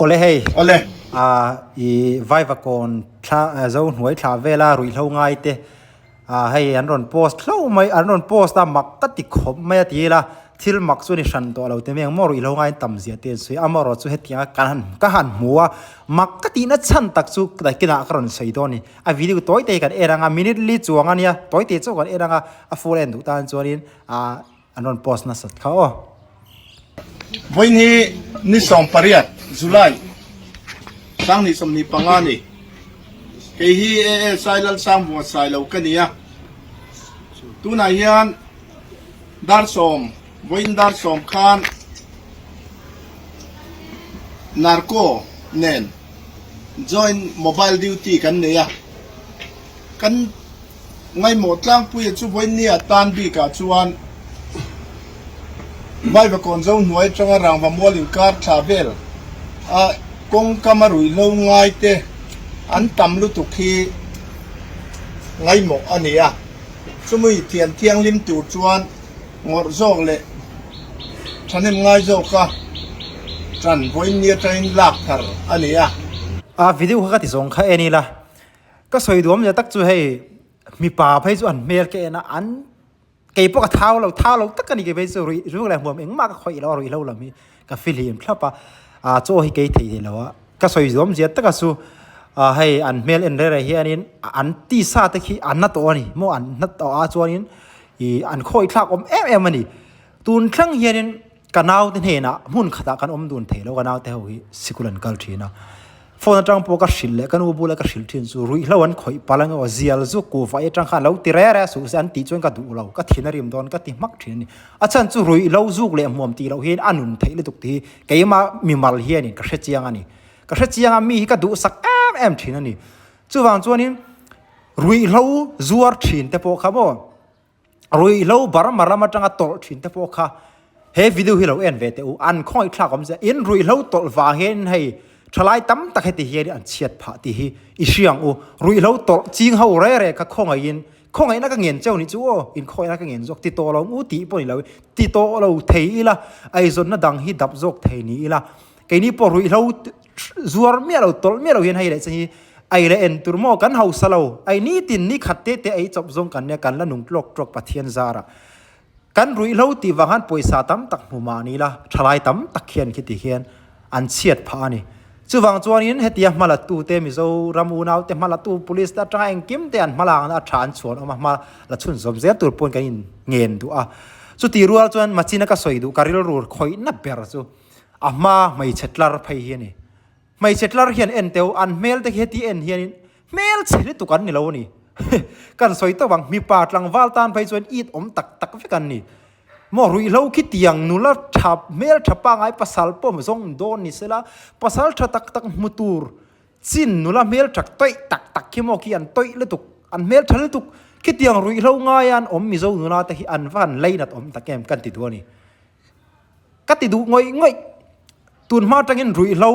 Awle hei. Awle. Ah i Vaivakawn thla zo hnuai thla vela ruihhlo ngai te ah hei an rawn post hlo mai an rawn post a mak ka ti khawp mai a ti ila thil mak chu ni hran tawh lo te mai ang maw ruihhlo ngai an tam zia te an sawi a amaherawh chu hetianga kan han ka han hmu a mak ka tihna chhan tak chu nakinah ka rawn sawi dawn a ni a video tawi te hi kan en ang a minute li chuang a nia tawi te chauh kan en ang a a full en duh tan chuanin ah An rawn post nasat kha aw. Vawiin hi ni 18 July 2025 a ni. Kei hi ASI Lalsangvunga Sailo ka ni a. Tunah hian dar sawm, vawiin dar sawm khan Narco nen joint mobile duty kan nei a. Kan. Ngaimawh tlangpuia chu vawinia tan bikah chuan Vaivakawn zo hnuai atanga rangva mual inkar thla vel a kawngkam a ruihhlo ngai te an tam lutuk hi ngaimawh a ni a. Chumi thian thianghlim tur chuan ngawrh zawk leh thahnem ngai zawka tan vawinia atangin lak thar a ni a. A video kha ka ti zawng kha en ila Ka sawi duam zia tak chu hei mipa phei chu an hmel ka en a, an kei pawh ka thau lo, thau lo tak a ni kei phei chu ruih ruk leh hmuam engmah ka khawih lo a ruih lo lam hi ka fihlim thlap a, ah chaw hi kei thei thei lo a, ka sawi duam zia taka chu ah hei an hmel en reng reng hianin an tisa te khi an na tawh a ni maw an na tawh a chuanin ih an khawih thlak awm em em a ni, tun thleng hianin Ka naute hnenah hmun khatah kan awm dun thei lo, ka naute ho hi sikul an kal thin a. Phone atang pawh ka hrilh leh ka nu bula ka hrilh thin chu ruihhlo an khawih palh ang emaw zial zuk kuhva atang khan lo ti reh reh suh se an tih chuan ka duh lo, ka thin a rim dawn ka ti hmak thin a ni. A chhan chu ruihhlo zuk leh hmuam tih loh hian a nun theih lutuk tih hi keimah mimal hianin ka hre chiang a ni. Ka hre chiang a mi hi ka duhsak em em thin a ni. Chuvang chuanin ruihhlo zuar thin te pawh kha maw. Ruihhlo Burma ram atanga tawlh thin te pawh kha he video hi lo en ve teh u, an khawngaih thlak awm zia, in ruihhlo tawlh vang hian hei thalai tam tak heti hian an chhiat phah tih hi i hria ang u, ruihhlo tawlh ching ho re re kha khawngaihin khawngaihna ka ngen cheu nih chu aw, in khawngaihna ka ngen zawk ti tawh lo u tih pawh ni lo ti tawh lo thei ila eizawnna dang hi dap zawk thei ni ila keini pawh ruihhlo Zuar miah lo, tawlh miah lo hian hei leh chan hi ei leh en tur maw kan hausa lo, ei nitin ni khat te te ei chawp zawng kan nia, kan la nung tlawk tlawk Pathian zarah. Kan ruihhlo tih vang khan pawisa tam tak hmu mah ni la, thalai tam tak hian khiti hian an chhiat phah a ni. Chuvang chuanin hetia hmalatu te Mizoram unau te hmalatu police te atanga engkim te an hmalakna a tha an chhuan awm a, hma la chhun zawm zel tur pawhin kan in ngen duh a. Chuti rual chuan Machina ka sawi duh ka rilru khawihna ber chu A hma hmeichhe tlar phei hi a ni. Hmeichhe tlar hian en teuh, an hmel te khi heti en hianin hmel chhe lutuk an ni lo a ni. Kan sawi tawp ang, mipa tlangval tan phei chuan it awm tak tak vek an ni. Maw ruihhlo khi tiang nula tha hmel tha pangai pasal pawh zawng dawn ni sela, pasal tha tak tak hmu tur chin nula hmel tha tawih tak tak khi maw khi an tawih lutuk, an hmel tha lutuk. Khitiang ruihhlo ngaia an awm Mizo nula te hi an va han leinat awm tak em kan ti duh a ni. Ka ti duh ngawih ngawih. Tun hma atangin ruihhlo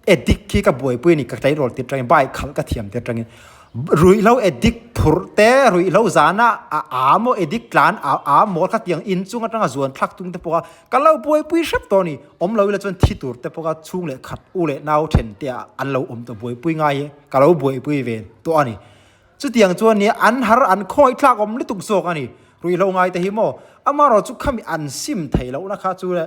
addict khi ka buaipui a ni, ka tleirawl tir atangin, bike khalh ka thiam tir atangin. Ruihhlo addict phurh te, ruihhlo zana a a maw addict tlan a a mawl kha tiang in chung atanga zuan thlak tung te pawh a ka lo buaipui hrep tawh a ni. Awm lo ila chuan thi tur te pawh kha chhung leh khat u leh nau then te ah an lo awm tawh buaipui ngai hi ka lo buaipui ve tawh a ni. Chutiang chuan nia an har an khawi thlak awm lutuk zawk a ni. Ruihhlo ngai te hi maw? Amaherawh chu khami an sim theih lohna kha chu le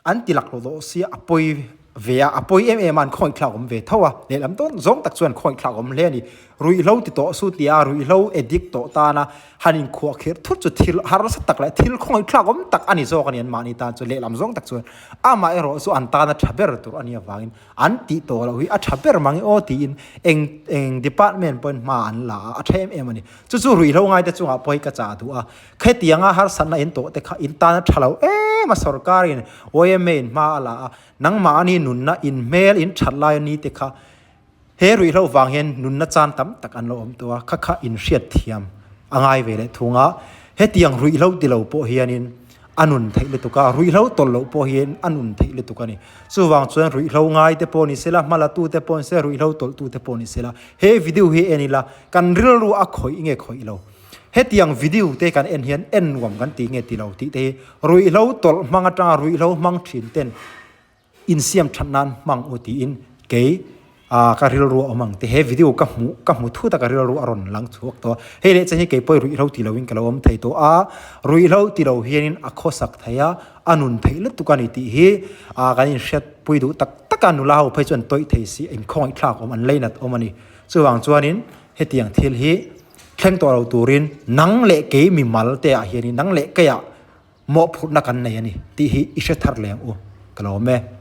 an ti lak lo dawh sia a pawi ve a, a pawi em em a an khawi thlak awm ve tho a. Lehlam tawn zawng tak chuan khawi thlak awm hle a ni. Ruihhlo ti tawh su tia ruihhlo addict tawh tana han inkhuah khirh thut chu thil harsa tak leh thil khawi thlak awm tak a ni zawk a ni anmahni tan chu lehlam zawng tak chuan amaherawh chu an tana tha ber tur a nih avangin An tih tawh loh hi a tha ber mang e aw tiin eng eng department pawhin hma an la a, a tha em em a ni. Chu chu ruihhlo ngaite chungah pawh hi ka chah duh a, khetianga harsatna in tawh te kha in tan a tha lo em a sorkarin yma in hma a la a, nangmah ani nunna in hmel in that lai ani te kha he ruihhlo vang hian nunna chan tam tak an lo awm tawh a, kha kha in hriat thiam a ngai ve leh thung a, hetiang ruihhlo ti lo pawh hianin a nun theih lutuk a, ruihhlo tawlh loh pawh hian a nun theih lutuk a ni. Chuvang chuan ruihhlo ngai te pawh ni sela, hmalatu te pawh ni sela, ruihhlo tawlhtu te pawh ni sela, he video hi en ila kan rilru a khawih nge khawih lo. Hetiang video te kan en hian en nuam kan ti nge ti lo tih te hi ruihhlo tawlh hmang atanga ruihhlo hmang thin ten. insiam that nan hmang u tiin kei ah ka rilru a awm ang te he video ka hmuh ka hmu thut a ka rilru a rawn lang chhuak tawh a hei leh chuan hi kei pawh ruihhlo ti loin ka lo awm thei tawh a ruihhlo ti lo hianin a khawsak thei a a nun theih lutuk a ni tih hi ah kan inhriat pui duh tak tak a nula ho phei chuan tawih thei si inkhawngaihthlak awm an lei nat awm a ni chuvang chuanin hetiang thil hi thleng tawh lo turin nang leh kei mimal te ah hianin nang leh keiah mawhphurhna kan nei a ni tih hi i hre thar leh ang u ka lo awm e.